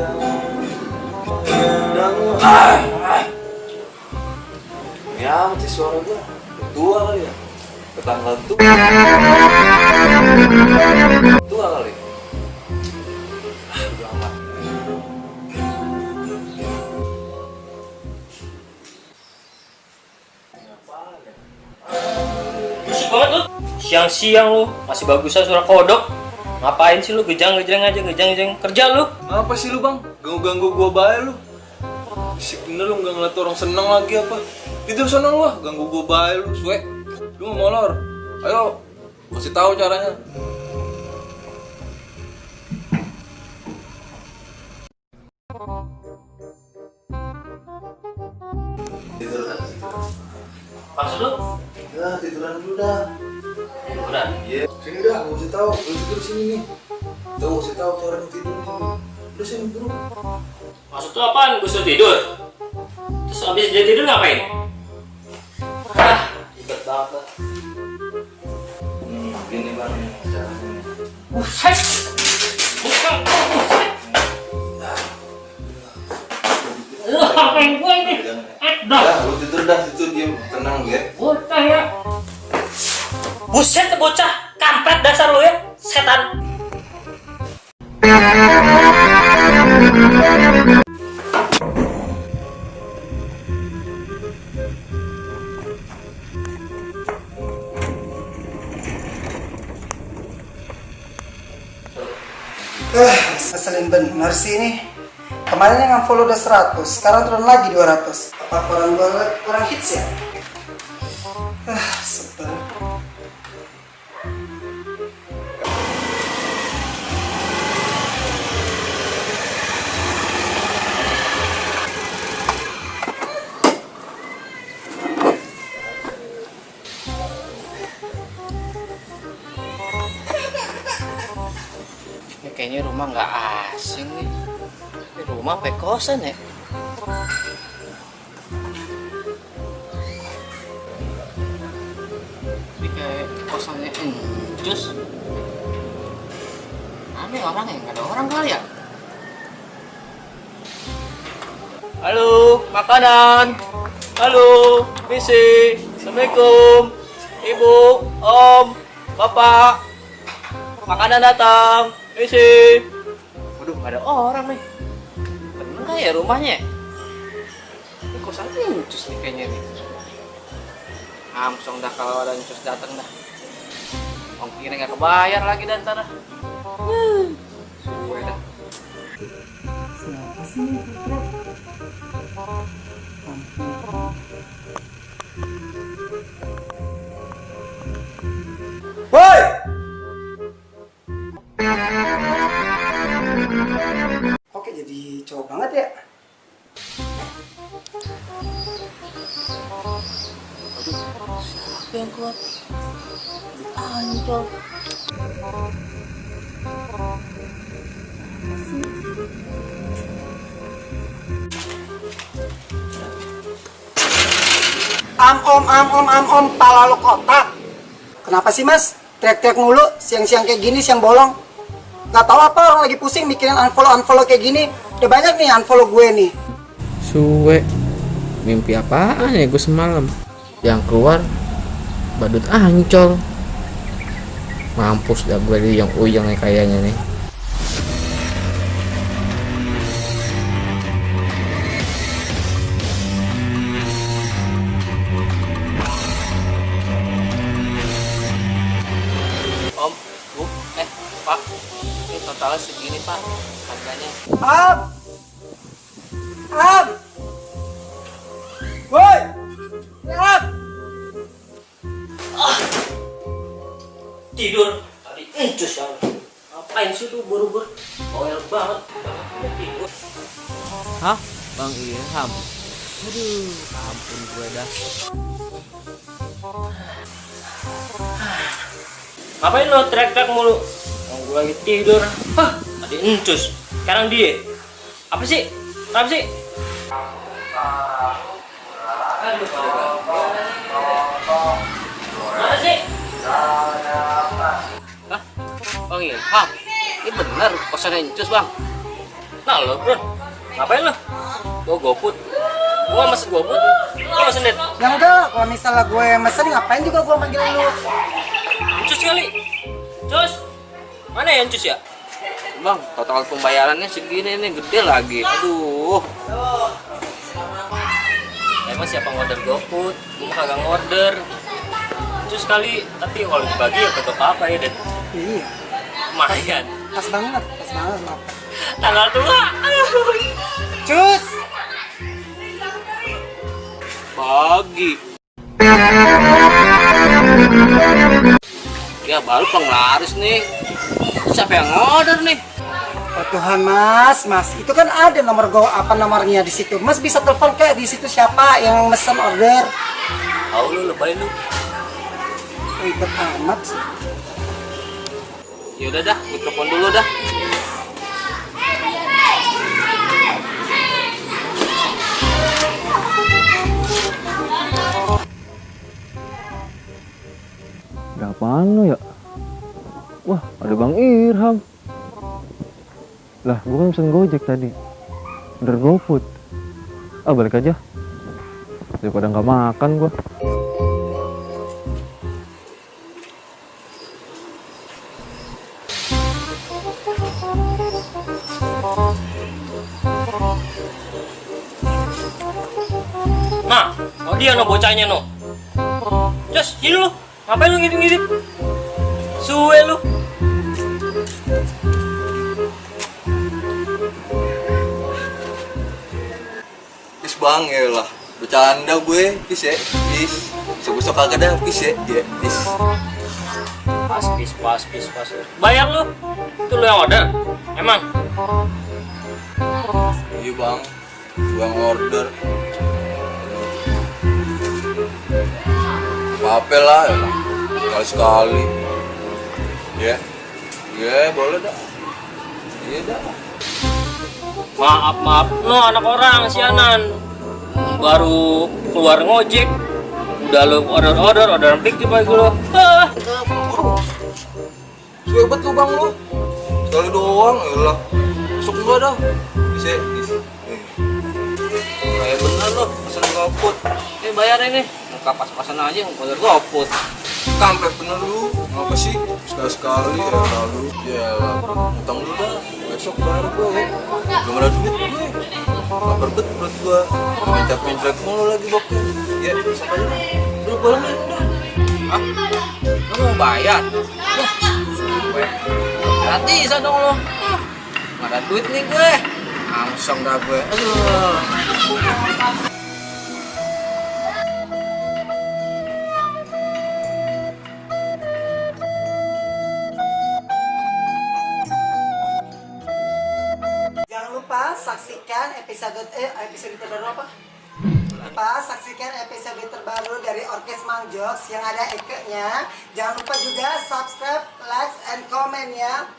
Ya, mati suara gua tua kali ya. Tetangga tua. Tua kali. Udah amat. Musik banget lu. Siang-siang lu masih bagusan suara kodok. Ngapain sih lu gejang-gejang aja, gejang-gejang kerja lu? Apa sih lu, Bang? Ganggu-ganggu gua bae lu. Bisik bener lu, nggak ngeliat orang seneng lagi apa? Tidur sana lu, ganggu gua bae lu, suek. Lu mau molor. Ayo, kasih tahu caranya. Tiduran. Maksud lu? Ya, tiduran dulu dah. Tiduran. Iya. Sini dah, gua kasih tahu. Lu tidur sini nih. Tuh, kasih tahu caranya tidur nih. Udah sini dulu. Maksud lu apaan? Gue suruh tidur. Terus abis dia tidur ngapain? Ah, ribet banget. Gini Bang, caranya. Buset. Bukan. Buset. Lu ngapain gue ini? Dah. Dah, lu tidur dah, situ diam, tenang ya. Bocah ya. Buset bocah, kampret dasar lu ya, setan. Ngeselin bener sih ini. Kemarin yang follow udah 100, sekarang turun lagi 200. Apa kurang hits ya? Sebel. Ini kayaknya rumah nggak asing nih. Ini rumah apa kosan ya? Ini kayak kosannya Encus. Aneh orangnya, nggak ada orang kali ya? Halo, makanan. Halo, misi. Assalamualaikum. Ibu, Om, Bapak. Makanan datang. Misi. Waduh, nggak ada orang nih. Bener nggak ya rumahnya? Ini kosan Encus nih kayaknya nih. Amsong dah kalau ada Encus datang dah. Ongkirnya nggak kebayar lagi dan ntar dah. Suwe dah. Siapa sih ini? Woi! Oke, jadi cowok banget ya? Siapa yang kuat? Ancol. Om, pala lo kotak. Kenapa sih mas? Teriak-teriak mulu, siang-siang kayak gini, siang bolong. Gak tahu apa, orang lagi pusing mikirin unfollow kayak gini. Udah banyak nih unfollow gue nih. Suwe. Mimpi apaan ya gue semalam? Yang keluar badut Ancol. Mampus dah gue di yang uyang nih kayaknya nih. Om, Bu, Pak, ini totalnya segini Pak, harganya. Am! Woi! Am! Tidur tadi Encus ya. Ngapain sih tuh buru-buru? Bawel banget. Tidur. Hah? Bang Ilham? Aduh, ampun gue dah. Ngapain lo teriak-teriak mulu? Gue lagi tidur. Hah, tadi Encus. Sekarang dia. Apa sih? Kenapa sih? Mana sih? Hah? Bang Ilham? Ini bener kosan Encus bang? Nah lo bro, ngapain lo? Gua GoFood. Gua mesen GoFood. Gua mesen net. Ya enggak, kalau misalnya gue mesen ngapain juga gue manggil lu. Cus kali. Cus. Mana ya Cus ya? Bang, total pembayarannya segini nih, gede lagi. Aduh. Emang siapa ngorder GoFood? Gua mah kagak ngorder. Cus kali, tapi kalau dibagi ya kagak apa-apa ya, Den. Iya, Lumayan. pas banget maaf. Tanggal tua. Cus. Bagi. Ya baru penglaris nih. Siapa yang order nih? Oh Tuhan mas, itu kan ada nomor nomornya di situ. Mas bisa telepon kayak di situ siapa yang mesen order. Tahu lu lebay lu. Ribet amat sih. Ya udah dah, gue telepon dulu dah. Ada apaan lo ya? Wah, ada Bang Irham. Lah, gue kan pesen Gojek tadi. Order GoFood. Ah, balik aja. Daripada nggak makan gue. Nah, oh dia no bocahnya no. Cus, sini lu. Ngapain lu ngidip-ngidip? Suwe lu. Pis bang ya lah. Bercanda gue, pis ya, pis. Besok-besok kagak dah, pis ya, ya, pis. Pas. Bayar lu. Itu lu yang order. Emang? Iya bang, gue order. Apa lah, ya lah. Sekali-sekali. Ya, boleh dah. Iya dah. Maaf. No, anak orang, sianan. Baru keluar ngojek. Udah lu order pikir bagi lu. Suebet lu bang lu. Sekali doang, ya lah. Besok enggak dah. Bisa. Kayak bener loh, pesen GoFood. Ini bayar ini. Muka pas-pasan aja order GoFood. Kampret bener lu. Apa sih? Sekali-sekali ya lalu. Ya lah, utang dulu dah. Besok bayar gue ya. Gak ada duit gue. Lapar bet perut gue. Mencret mulu lagi bokeh. Ya, besok aja. Udah boleh dah. Hah? Lu mau bayar? Gue gratisan dong lo. Nggak ada duit nih gue. Langsung dah gue. Aduh. Jangan lupa saksikan episode terbaru apa? Saksikan episode terbaru dari Orkes Mang Jokes yang ada Eke-nya. Jangan lupa juga subscribe, like, and comment ya.